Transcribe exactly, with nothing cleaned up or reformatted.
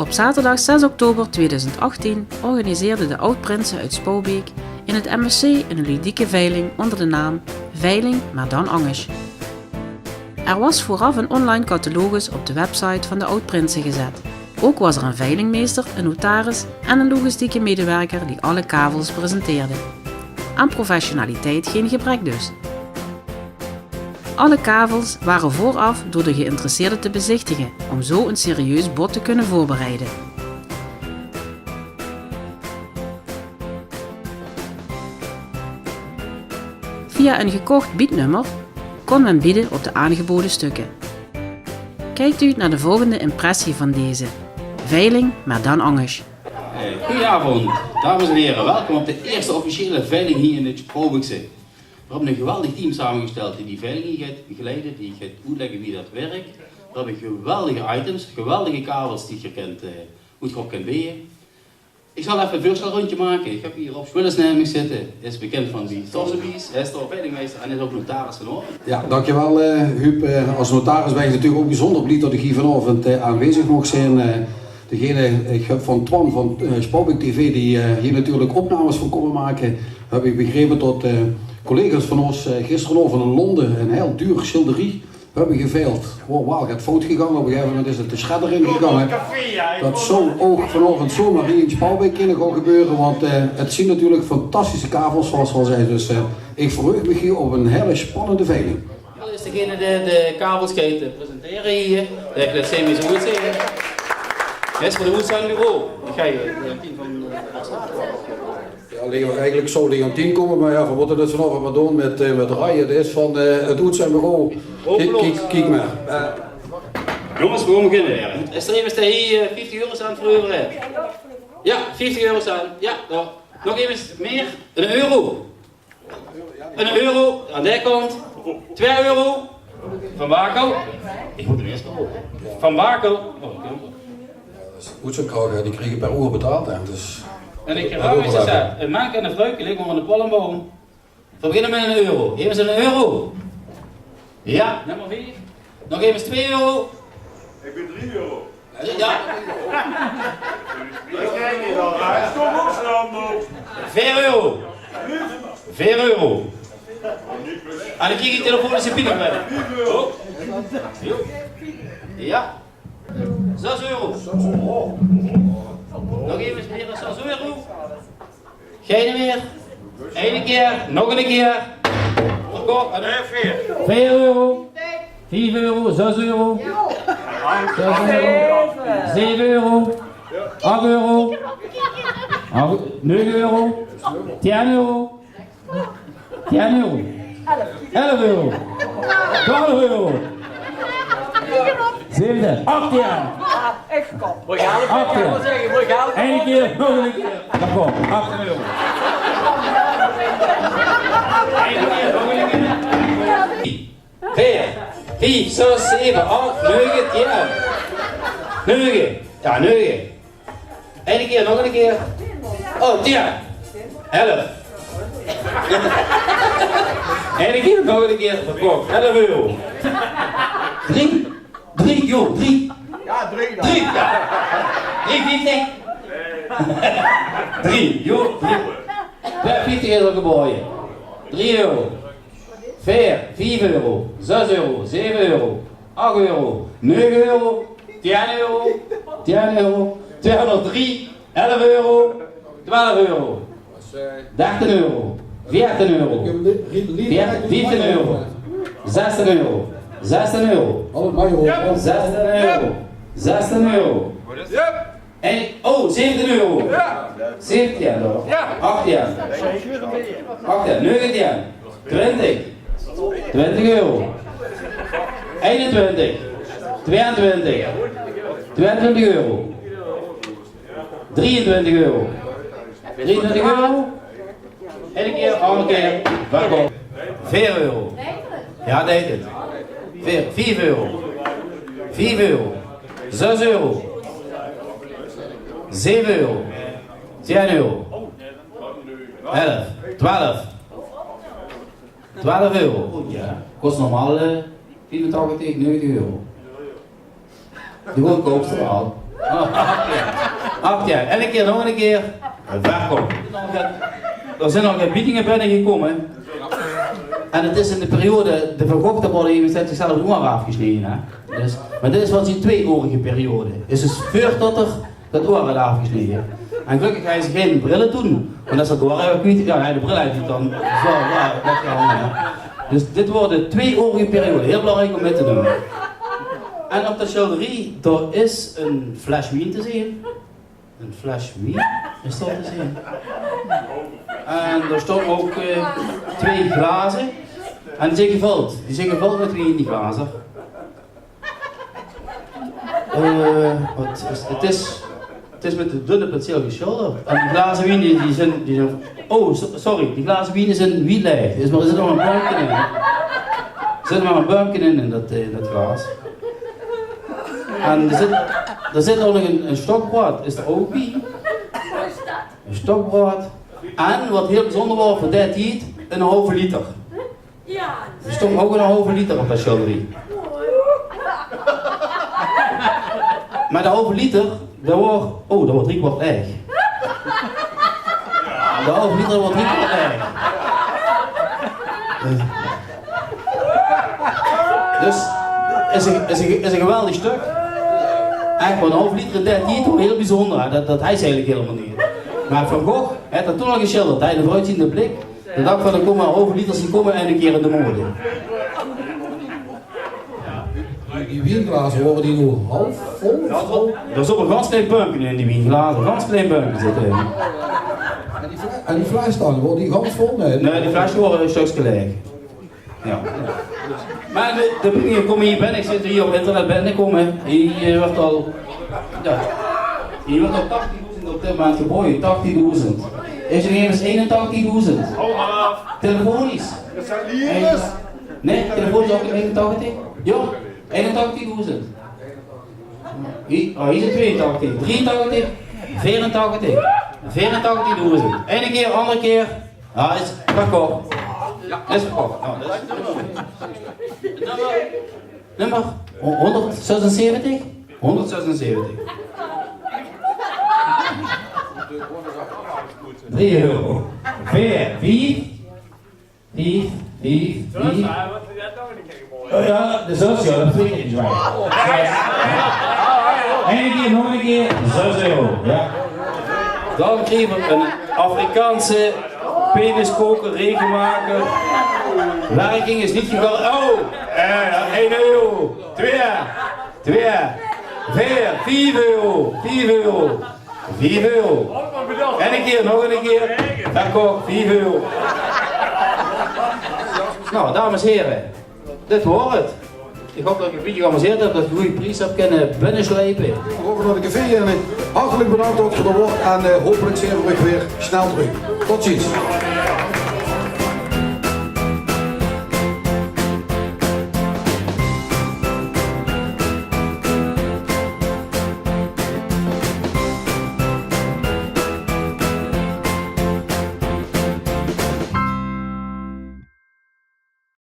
Op zaterdag zes oktober tweeduizend achttien organiseerde de oud-prinse uit Spaubeek in het M S C een ludieke veiling onder de naam Veiling, maar dan angesj. Er was vooraf een online catalogus op de website van de oud-prinsen gezet. Ook was er een veilingmeester, een notaris en een logistieke medewerker die alle kavels presenteerde. Aan professionaliteit geen gebrek dus. Alle kavels waren vooraf door de geïnteresseerden te bezichtigen om zo een serieus bod te kunnen voorbereiden. Via een gekocht biednummer kon men bieden op de aangeboden stukken. Kijkt u naar de volgende impressie van deze veiling, maar dan angesj. Eh, Goedenavond, dames en heren. Welkom op de eerste officiële veiling hier in het Spaubeekse. We hebben een geweldig team samengesteld die die veiling hier gaat begeleiden, die gaat uitleggen wie dat werkt. We hebben geweldige items, geweldige kavels die je kent, eh, goed op kent wegen. Ik zal even een voorstelrondje maken. Ik heb hier Rob Schwilles naast mij zitten, is bekend van die Sotheby's. Hij is de veilingmeester en is ook notaris van Hoorn. Ja, dankjewel eh Huub. Eh, Als notaris ben ik natuurlijk ook bijzonder blij dat ik hier vanavond eh, aanwezig mocht zijn. Eh, degene, ik heb van Twan van eh Spaubeek T V, die eh, hier natuurlijk opnames voor komen maken, heb ik begrepen dat eh, collega's van ons eh, gisteravond in Londen een heel duur schilderie hebben geveild. Waar waal gaat fout gegaan, op een gegeven moment is het de shredder in gegaan. Dat zou ook vanavond zomaar hier in Spaubeek kunnen gaan gebeuren, want eh, het zien natuurlijk fantastische kavels, zoals we al zeiden. Dus eh, ik verheug me hier op een hele spannende veiling. Al is degene de, de kavels gaat eh, presenteren hier, de Glycemisch Oetzien. Hij is voor de Oetzien Bureau. Ik ga je eh, team van eh, Ja, Leon, eigenlijk zou Leontien komen, maar ja, we moeten het vanavond maar doen met, eh, met Ray. Het is van eh, het Oetzien Bureau. Kiek, kiek, kiek maar. Jongens, we gaan beginnen. Is er iemand die hier eh, vijftig euro aan het verhuren heeft? Ja, vijftig euro aan. Ja, dan. Nog iemand meer? Een euro. Een euro aan de kant. Twee euro. Van Bakel. Ik moet de eerste horen. Van Bakel. Oh, oké. Oetzien, die krijgen per uur betaald. Hè. Dus En ik herhaal eens, een mank en een vrouw liggen onder de palmboom. We beginnen met een euro. Even een euro. Ja, nummer vier. Nog even twee euro. Ik ben drie euro. Ja. Ik kijk niet al. Hij stond ook snel op. Vier euro. Vier euro. En dan krijg je telefonische binnen. Ja. Zes euro. Nog even meer dan zes euro. Geen meer. Eén keer, nog een keer. Verkocht. Vier euro. Vier euro, zes euro. Zes euro. Zeven euro. Acht euro. Acht, negen euro. Tien euro. Tien euro. Elf euro. Twaalf euro. Zeventien. Achttien. Achttien. Eén keer, nog een keer. Dan kom. Achttien euro. Eén keer, nog een keer. Veer, vief, zes, zeve, ach, nege, tien. Nege. Ja, nege. Eén keer, nog een keer. Oh, tien. Elf. Eén keer, nog een keer. Verkocht. Elf euro. Drie. Drie, joh, drie. Ja, drie dan. Drie, ja. Drie vieftig. Drie, joh, drie. Twee vieftig is al geboden. Drie euro. Veer, vief euro, zes euro, zeve euro, ach euro, nege euro, tien euro, tien euro, tweehonderddrie, elf euro, twaalf euro, dertien euro, veertien euro, veer- vieftien euro, zestien euro, zestien euro, zestien euro, zestien euro. En, oh, zeventien euro. Zeventien euro. Achttien. Achttien. Negentien. Twintig. Twintig euro. Einentwintig. Tweeëntwintig. Tweeëntwintig euro. Drieëntwintig euro. Drieëntwintig euro. Eén keer, ander keer. Welkom. Veer euro. Ja, deed het. Veer, vief euro. Vief euro. Zes euro. Zeve euro. Tien euro. Elf. Twaalf. Twaalf euro. Ja. Kost normaal eh, viefentachtig, negentig euro. De goedkoopste al. Ach jaor. Ach jaor. En ein kier nog ein kier. Verkoch. D'r zeen al get biedinge binnegekómme. En 't is in de periode, de verkochte waere, die haet zichzelf 't oor aafgesnede, hè. Dus, mer dit is waal zien twieëoorige periode. Is dus veurdat 'r dat oor haet aafgesnede. En gelökkig haw ze gein brille toen, want es ze dat oor haw kwiet, jao, haw 'r de bril oet, dan zoe, jao, dat kan, hè. Dus dit waor de twieëoorige periode, hiel belangriek óm mit te numme. En op de sjilderie, dao is ein fles wien te zeen. Ein fles wien is dao te zeen. En dao staon ouch, eh, twieë glaze. En die zeen gevöld. Die zeen gevöld mit wien, die glaze. Eh, wat is, 't is, 't is mit de dunne penseel gesjilderd. En die glaze wien, die, die zeen, die zeen, oh, so-, sorry, die glaze wien zeen wiel laeg. Is mer, d'r zit nog ein bäömke in. D'r zit nog ein bäömke in, in dat, eh, in dat glaas. En d'r zit, d'r zit ouch nog ein, ein stokbroad, is d'r ouch bie. Ein stokbroad. En wat hiel bezunjer waor veur dae tied, ein haof liter. D'r stóng ouch ein haof liter op dat sjilderie. Mer de haof liter, dat waor, oh, dat waor driekwart laeg. De haof liter waor driekwart laeg. Dus, is ein, is ein, is ein geweldig stök. Ech waor, ein haof liter in dae tied waor hiel bezunjer, hè. Dat, dat haw ze eigelik hielemaol neet. Mer Van Gogh haet dat toen al gesjilderd, hè, de veuroetziende blik. D'r dach van, d'r kómme haof liters, die kómme ein kier in de mode. Die, die wienglazer, waore die noe haof vol? D'r zit ein gans klein bäömke in die wienglazer, ein gans klein bäömke zit d'r in. En die fle-, en die fles dan, waore die gans vol? Nae, nae, die fles waore ein stökske laeg. Jao. Mer de, de biedinge kómme hie binne, ich zeen ze hie op internet binnekómme. Hie, eh, wuuert al, jao. Hie wuuert al tachtigdoezend op dit moment geboje, tachtigdoezend. Is d'r emes einentachtigdoezend? Telefonisch. Nae, telefonisch ouch einentachtig? Jao, einentachtigdoezend. Hie, oh, hie zeen twieëntachtig, drieëntachtig, veerentachtig, veerentachtigdoezend. Eine kier, anger kier. Jao, is verkoch. Is verkoch. Jao, dat is nummer, nummer honderdzesenzeventig? Honderdzesenzeventig. Drie euro. Veer, vief. Vief, vief, vief. Oh jao, de zös, jao, dat vinj ich waal. Zös. Eine kier, nog eine kier, zös euro. Jao. Dan kriege v'r ein Afrikaanse peniskoker, regenmaker. Werking is neet geval. Oh, eh, ein euro. Twieë, twieë, veer, vief euro, vief euro. Vief euro. Eine kier, nog eine kier. Verkoch, vief euro. Nou, dames en here, dit waor 't. Ich haop dat geer uch ein bietje geamuseerd höb, dat geer ein gooj pries höb kinne binnesjleipe. V'r gaon nao de café en, eh, hartelik bedank tot geer d'r waort en, eh, hopelik zeen v'r uch weer snel trök. Tot ziens.